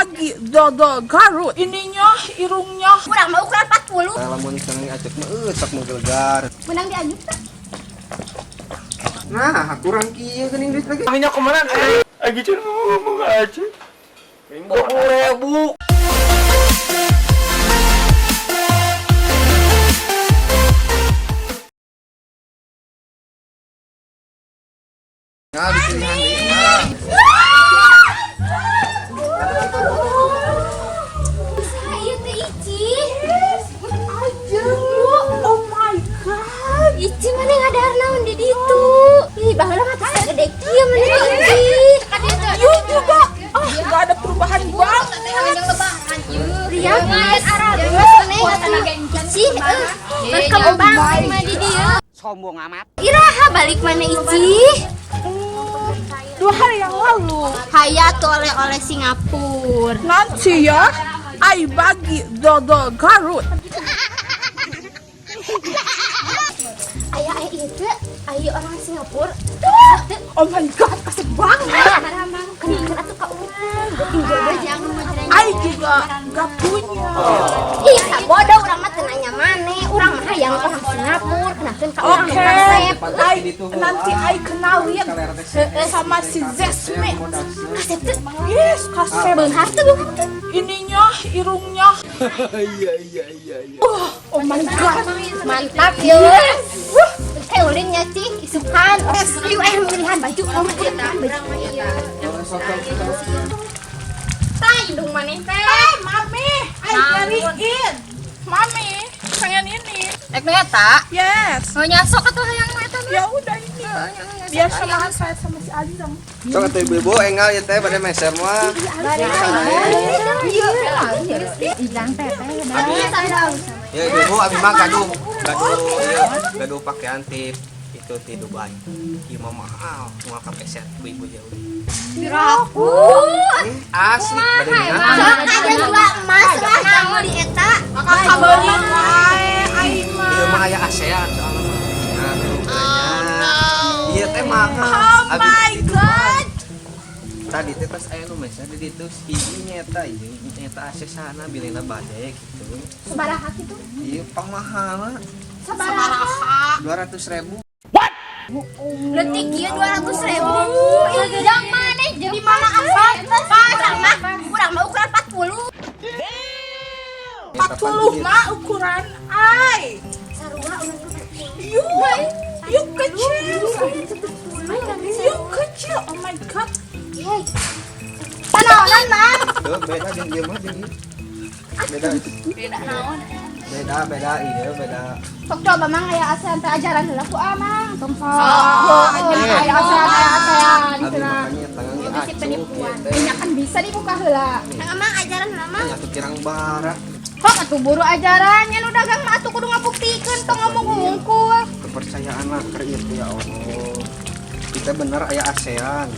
Bagi dodol Garut. Ininya, irungnya. Kurang mah ukuran 40. Lamun seneng acuk mah sok menggelegar. Menang di anyuk teh. Nah, kurang kieu geuning duit lagi. Minyak kemana? Lagi cuma ngomong aja. 20.000. Nah, dipilihan deui mah. Bisa ieu teh Ici. Aja. Oh my God. Ici mana ngadahar naon di ditu. Ih, baheula mah teh gede kieu mana teh Ici. You juga. Ah, gak ada perubahan banget. Lihat mas, Ici, berkembang mah di dieu. Sombong amat. Iraha balik mana Ici? 2 hari yang lalu. Haya tuh oleh-oleh Singapura. Nanti ya, I bagi dodol Garut. Ayah, ayah itu, ayah orang Singapura. Oh my God, asik banget. Kenalkan atuh ka urang. I juga gak punya. Ih, bodoh urang mah teu nanya maneh. Urang mah hayang orang Singapura, kenalkeun ka urang Oke, resep. Nanti I kenalin sama si Zesmit. Kasep teu? Yes, kasep. Beunghar teu, beunghar teu? Ininya, irungnya. Iya. Oh my God. Mantap ya. Teh ulin nya cing isukan. Ayo pilihan baju, mau pilihan baju. Tah indung maneh teh. Mami, I nyariin. Mami, pengen ini. Ek nu eta? Yes. Oh nyasok atuh hayang nu eta mah. Ya udah ini. Biar sama saya sama si Ali dong. Sok atuh ibu-ibu enggal ieu teh bade meser mah. Ya ibu-ibu abi mah gaduh ieu gaduh pakaian tip itu ti Dubai. Ieu mah mahal, moal kapeset ku ibu jauh. Piraku. Asli bade minat. Sok aja dua emas lah kamu di eta. Kabeuli wae ai mah. Ieu mah aya ASEAN soalna mah. Nah, tuh ieu teh mahal. Oh Abi my ti Dubai. God. Tadi teh pas aya nu meser di ditu hiji nyeta ieu nyeta AC sana bilina bade gitu. Sabaraha kitu? Ieu pangmahalna Sabaraha? 200.000. Letik ieu 200.000. Jang maneh di mana asal? Urang mah, urang mah ukuran 40. 40 mah ukuran I. Sarua urang mah 40. You kecil. You kecil. Oh my God. Yeay. Panaonan mah. Tuh beda jeung ieu mah jeung ieu. Beda. Beda naon? Beda ieu beda. Sok coba mang aya ASEAN teh ajaran heula ku amang. Tong sok. Eh. Aya ASEAN aya ASEAN Abi cenah. makanya tangan ge Bisi acuk penipuan. ieu teh. Minyak kan bisa dibuka heula. Emang ajaran heula mah. Nya kirang barat. Kok atuh buru ajarannya nu dagang mah atuh kudu ngabuktikeun tong ngomong hungkul. Kepercayaan lah keur ieu teh ya Allah. Kita bener aya ASEAN.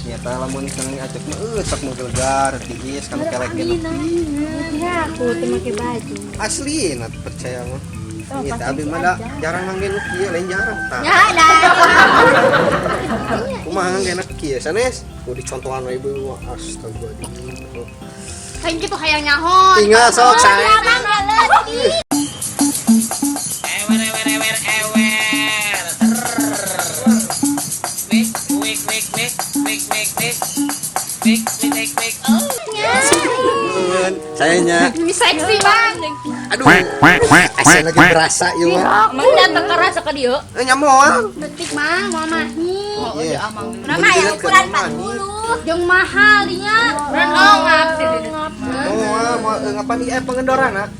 Nyata lamun seneng acuk mah sok menggelegar tiis kanu kelek ge nepi. Ya aku teu make baju. Asli nah percaya mah. Ieu teh abi mah da jarang mangge nu kieu lain jarang tah. Ya dah. Kumaha ngangge kieu sanes? Kudu dicontohan we ibu mah astagfirullahaladzim. Kayak gitu hayang nyaho. Tinggal sok sae. Ya mang leutik. Ewer ewer ewer ewer. Wik wik wik wik wik wik wik wik wik wik. Nuhun, sayanya. Ini seksi bang. Aduh. Asa lagi berasa ieu mah. Mang datang kerasa ke dieu. Eh nyamoal. Detik mang mau mahi. Iya. Nama ya ukuran 40. Jeung mahal dinya. Ngap. Moal moal ngapan ieu pengendoran ah.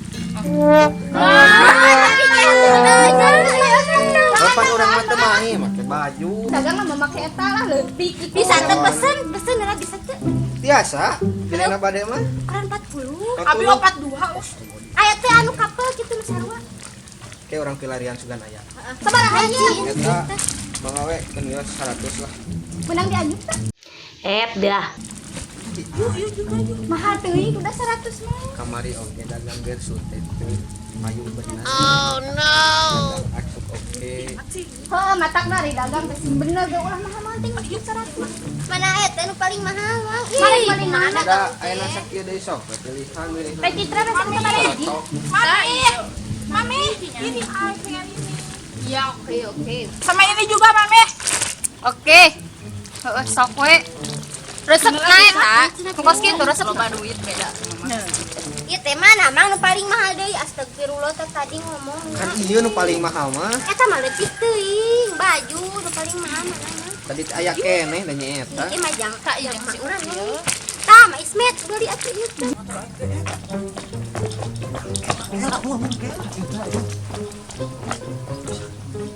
Kapan urang mah teu mahi make baju. Dagang mah make eta lah leutik. Bisa teu pesen, pesen lah bisa teu. Tiasa, bilina bade mah. Ukuran 40. Abi 42. Aya teh anu couple kitu nu sarua. Kayak orang pilarian sugan aya. Sabaraha ieu? Eta mangga we keun ieu 100 lah. Menang di anyuk teh. Eh dah. Mahal teuing udah 100 mah. Kamari oge dagang gersut teh teu payu bener. Oh no. Dagang acuk oge. Oke. Heuh, matak dari dagang teh sing bener ge ulah mahal ting 100. Mana eta nu paling mahal mah? Mana paling mahal? Da aya sakieu deui sok pilihan we. Teh Citra teh sabaraha hiji? Mami, Mami, ini pengen ini. Ya, oke oke. Sama ini juga, Mami. Oke. Heeh, sok we. Resep na eta. Kos kitu resep loba duit beda. Ieu teh mana mang nu paling mahal deui? Astagfirullah teh tadi ngomong. Kan ieu nu paling mahal mah. Eta mah leutik teuing, baju nu paling mahal mana mah. Tadi teh aya keneh da nya eta. Ieu mah jangka ieu mah urang ini. Tah, mah Ismet beli atuh ieu teh.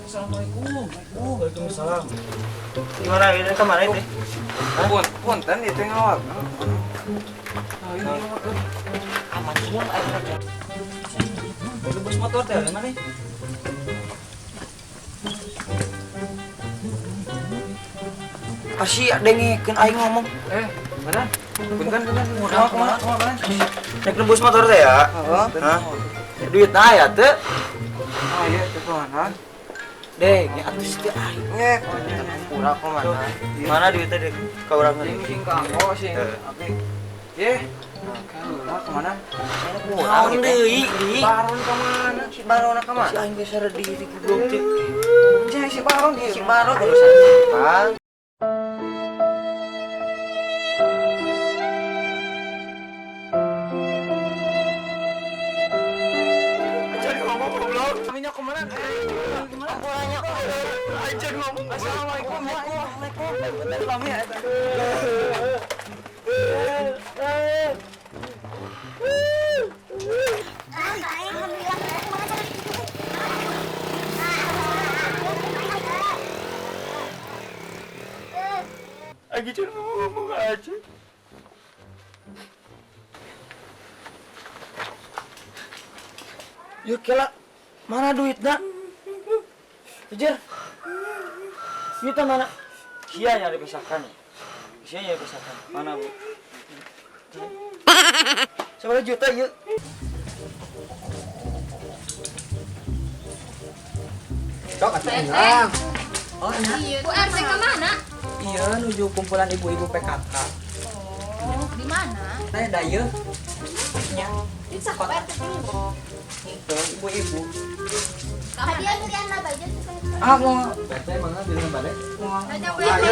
Assalamualaikum. Waalaikumsalam. Gimana ini kemana itu? Punten itu ngawak. Aman semua aja. Lu bos motor teh mana? Asih dengekeun aing ngomong. Mana? Punten punten. Kumaha kumaha kumaha. Nek nembus motor teh ya? Heeh. Hah? Duit na aya teu? Aya teh kumaha? Deh, nya atuh teh aing. Nge, pura kumaha? Mana duitnya deh ka urang teh? Sing kanggo sing. Oke. Ye. Kalah kemana? Naon deui, di? Baron ka mana? Si Baron ka mana? Si aing geus di di goblok teh. Si Baron, si Baron urusan. Bang. Assalamualaikum. Assalamualaikum. Lagi cuma ngomong aja. Yuk kela, mana duitnya? Kejar. Duitnya mana? Sia nyari pesakan. Sia nyari pesakan. Mana bu? 10 juta yuk. Sok atuh engang. Oh, iya. Bu RT ke mana? Iya, nuju kumpulan ibu-ibu PKK. Oh, di mana? Saya daya. Nya. Di kota. Itu ibu-ibu. Hadiah belian lah baju tuh. Ah, mau RT mangga bilang balik. Tanya Bu RT.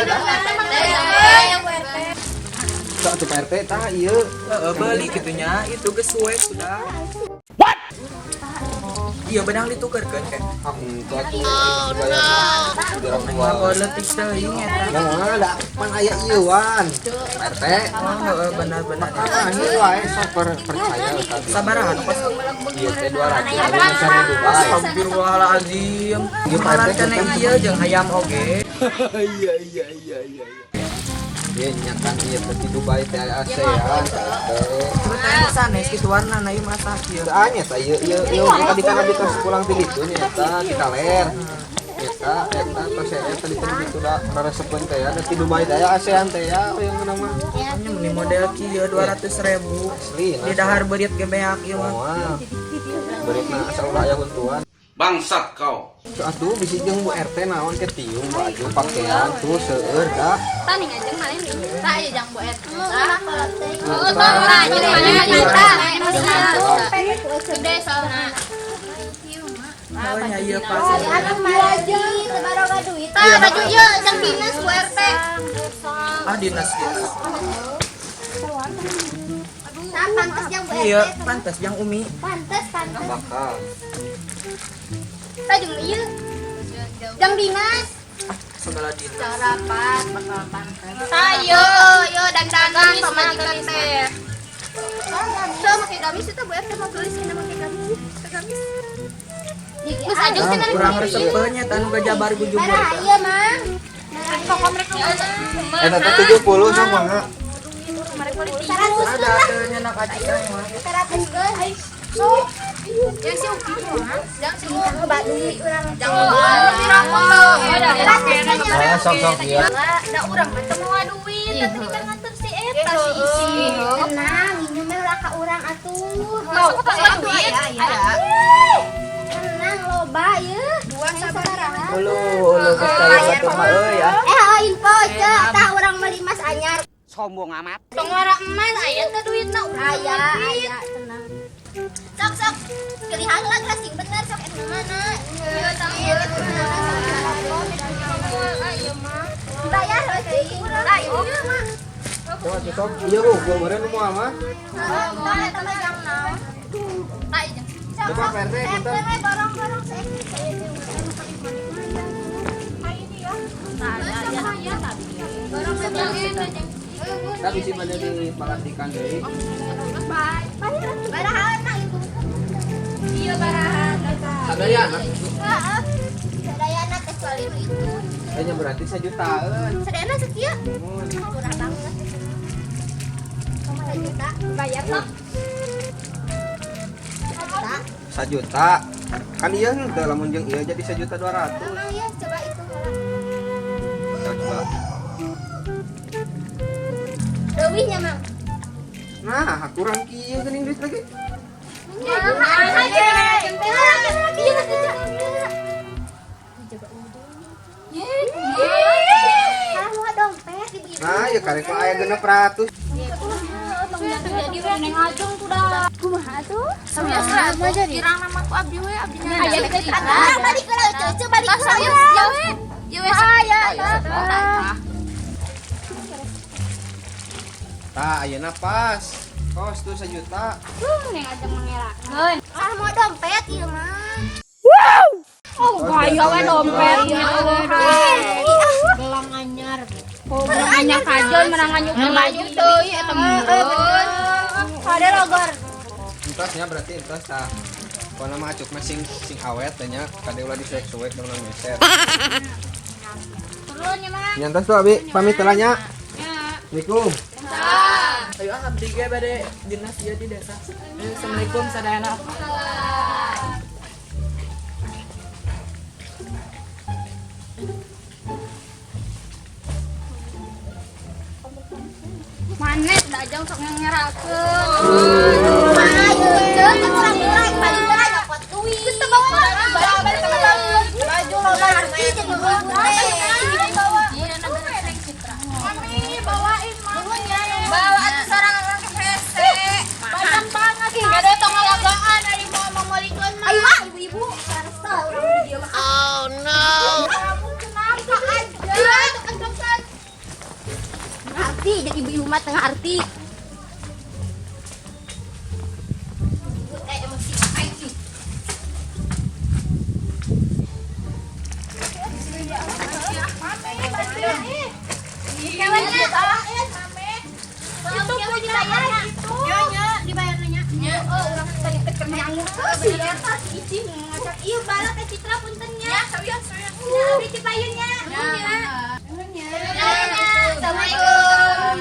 Tanya Bu RT. Sok atuh Pak RT tah ieu. Beli gitunya, itu geus suwe sudah. What? Iya, benang ditukerkeun kayak. Itu atuh bayar mah. Mah leutik teuing eta. Moal da pan aya ieu wan. Pak RT. Oh, heeh, benar-benar. Ah, ieu wae sok percaya tadi. Sabaraha kos? Ieu teh 200 aya misalnya Dubai. Astagfirullahalazim. Ieu Pak RT Kana ieu jeung hayam oge. Iya. Ieu nya kan ieu teh di Dubai teh aya ASEAN Pak RT. Terus teh sanes kitu warna na ieu mah kieu. Teu anya tah ieu ieu ieu tadi kan abdi tos pulang ti ditu nya eta di kaler. Eta eta tos eta tadi teh ditu da raresepeun teh ya da ti Dubai teh aya ASEAN teh ya yang nama. Nya meni model kieu 200.000. Asli Di dahar beurit ge beak ieu mah. Moal. Beuritna asal ulah aya huntuan. Bangsat kau. Atuh bisi jeung Bu RT naon ke tiung baju pakaian tuh seueur da. Tani ngajeng mana ini? Tak ya jang Bu RT. Oh, tah jeung mana tah. Gede soalna. Oh, nya ieu pas. Aduh baju, teu baroga duit. Tah baju ieu jang dinas Bu RT. Ah, dinas dinas. Nah, pantes jang Bu RT. Iya, pantes jang Umi. Pantes, pantes. Bakal. Tah jeung ieu. Jang dinas. Segala dinas. Sarapan bakal pantes. Tah ieu ieu dandanan pamajikan teh. So, make gamis itu Bu RT mah geulis kana make gamis. Make gamis. Geus ajeng cenah Kurang resepeun nya tanu gajabar gujubur. Bara ieu mah. Eta teh 70 sok mangga. 100 Ada teu nya nak acik mah. 100 geus. Yang si Uki mah, yang si Uki. Loba duit urang. Jangan Ah, sok sok ieu. Da urang mah teu mawa duit, tapi kan nganter si eta si isi. Tenang, minum mah ulah ka urang atuh. Masuk ke duit. Ada. Tenang loba ieu. Dua sabaraha. Ulu geus kaya batur mah euy ah. Info cek tah urang meuli emas anyar. Sombong amat. Tong wara emas aya teh duitna urang. Aya, aya tenang. Sok sok pilihan lah sing bener sok eta mana? Ieu tang Ieu bayar we sih urang. Ayo mah. Coba cocok. Iya, Bu, gua meureun nu moal mah. Tah eta mah jang naon? Tah jeung. Coba Pak RT punten. Barang-barang saeutik. Kita bisi pada di palastikan deui. Barahan mah ibu. Iya barahan. Sadayana. Heeh. Sadayana kecuali nu itu. Kayaknya berarti sajutaan. Sadayana sekieu. Murah banget. Sajuta bayar loh. Sajuta. Sajuta. Kan iya henteu lamun jeung ieu jadi 1.200.000. Emang iya coba itu. Coba. Leuwihnya mang. Nah, kurang kieu geuning duit lagi. Nah, ya karek mah aya 600. Jadi we neng ajeng tuh dah. Kumaha tuh? Kirang nama ku abdi we abdi nya. Aya balik heula cucu balik heula. Ya we. Ya we. Aya. Tah, ayeuna pas. Kos tuh 1 juta. Neng ajeng mangerakeun. Ah mau dompet ieu mah. Oh, gaya we dompet nya. Gelang anyar. Oh, gelang anyar kajon menang anyuk maju deui eta meureun. Ada logor. Entasnya berarti entas tah. Pokona mah acuk mah sing sing awet teh nya kade ulah disuek-suek da ulah meser. Turun ya, Mang. Nya entas tuh abi pamit heula nya. Assalamualaikum. Ayo ah abdi ge bade dinas ieu di desa. Assalamualaikum sadayana. Maneh da ajeng sok ngerakeun. Ayo, cek kurang murah balik heula nyokot duit. Geus teu bawa balik balik Baju loba arti jeung ibu teh. Iya, neng Citra. Mami, bawain mami. Bawa atuh sorangan ke hese. Banyak banget. Enggak ada tong ngalagaan ari mau mamolikeun mah. Ayo ah ibu-ibu, rasa urang di dieu mah. Oh no. Kamu kenapa aja? Itu kencokan. Ngerti jeung ibu-ibu mah tengah arti. Ibu teh emosi aing sih. Kewenya. Itu punya itu. Nya dibayarnya. Nya, oh urang tadi teh keur nyanggur. Si eta si Ici ngacak ieu bala teh Citra punten nya. Ya, sawios, sawios. Nya abdi ti payun nya. Nuhun ya. Nuhun nya. Assalamualaikum.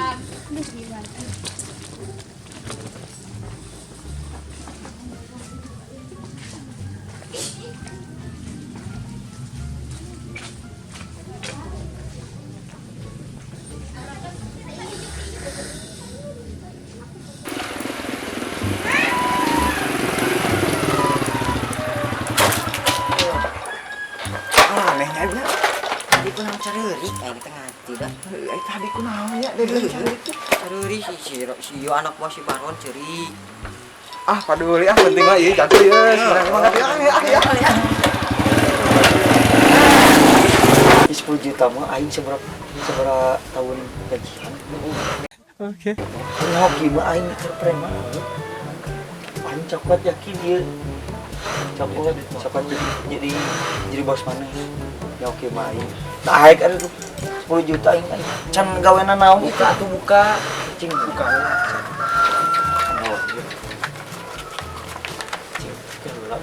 Anehnya nya. Tadi kunaon careurik aing teh ngarti da. Heuh, tadi kunaon nya deui ceurik teh. Careurik si si si anak buah si Baron ceurik. Ah, paduli ah penting mah ieu jatuh ieu. Semangat ya ya ya. 10 juta mah aing seberapa seberapa tahun gajian. Oke. Hoki mah aing keur preman. Aing cokot yakin ieu. Cokot, cokot jadi bos mana? Ya oke mah aing. Nah, aing aduh 10 juta aing aing. Can gawena naon itu atuh buka. Cing buka we. Oh, iya. Cing, heula.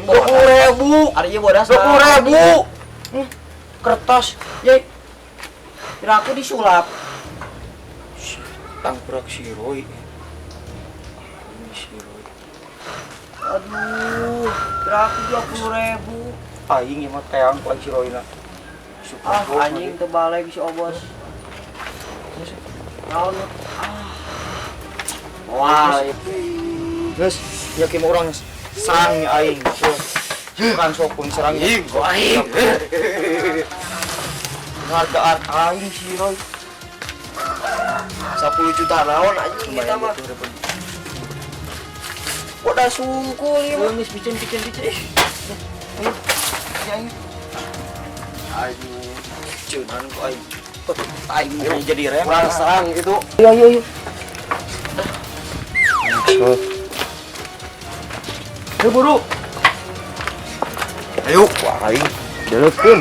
20.000. Ari ieu bodas. 20.000. Kertas, ye. Kira aku disulap. Tangkurak si Roy. Ini si Roy. Aduh, kira aku 20.000. Aing ieu mah teang ku si Roy na. Ah, anjing teu balik si Obos. Naon? Ah. Wah, Geus, ya kieu urang serang ya aing. Bukan sok pun serang aing, aing. Hargaan aing si Roy. 10 juta naon anjing eta mah. Udah sungkul ieu mah. Geus bicen bicen bicen. Ih. Ya aing. Aduh, ceunan ku aing. Aing mau jadi rem. Kurang serang itu. Ayo ayo ayo. Ayo buru. Ayo, wah aing. Delekeun.